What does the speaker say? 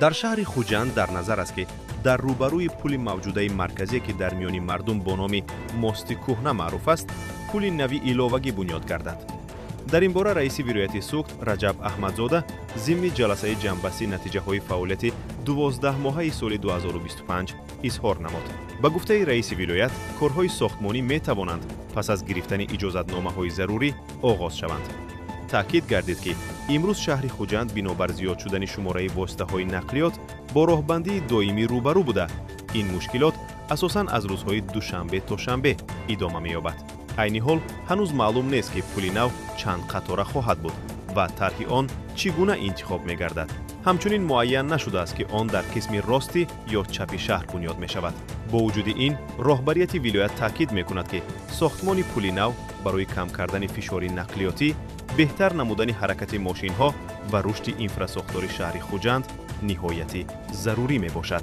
Дар шаҳри Хуҷанд дар назар аст, ки дар рӯбарӯи пули мавҷудаи марказие, ки дар миёни мардум бо номи мости кӯҳна маъруф аст, пули нави иловагӣ бунёд гардад. Дар ин бора раиси вилояти Суғд Раҷаб Аҳмадзода зимни ҷаласаи ҷамъбасти натиҷаҳои фаъолияти 12-моҳаи соли 2025 изҳор намуд. Ба гуфтаи раиси вилоят, корҳои сохтмонӣ метавонанд пас аз гирифтани иҷозатномаҳои зарурӣ оғоз шаванд. Таъкид гардид, ки имрӯз шаҳри Хуҷанд бинобар зиёд шудани шумораи воситаҳои нақлиёт бо роҳбандии доимӣ рӯбарӯ буда, ин мушкилот асосан аз рӯзҳои душанбе то шанбе идома меёбад. Айни ҳол ҳанӯз маълум нест, ки пули нав чанд қатора хоҳад буд ва тарҳи он чӣ гуна интихоб мегардад. Ҳамчунин муайян нашудааст, ки он дар қисми рости ё чапи шаҳр бунёд мешавад. Бо вуҷуди ин, роҳбарияти вилоят таъкид мекунад, ки сохтмони пули нав барои кам кардани фишори нақлиётӣ, беҳтар намудани ҳаракати мошинҳо ва рушди инфрасохтори шаҳри Хуҷанд ниҳояти зарурӣ мебошад.